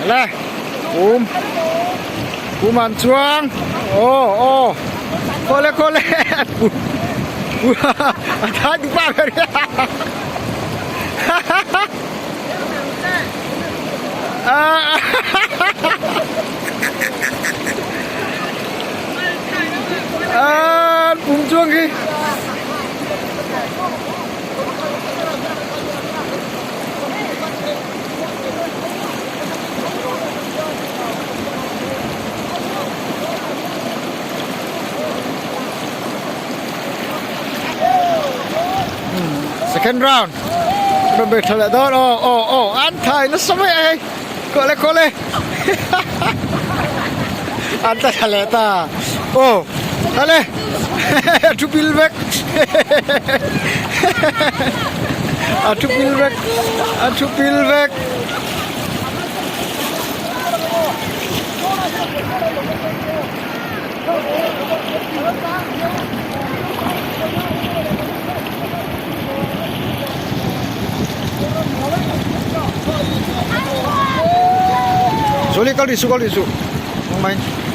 Le pum pum an chuang aw aw khawle khawle a thai duh pa ber a pum chuang khi. Second round rawn bei tha leh dawn aw aw aw an thai nasa mai a hei kawle kawle an tla thla leh ta aw hale a thu pil vek a thu pil vek a thu pil vek. Sawli kal rih suh kal rih suh nangmah in.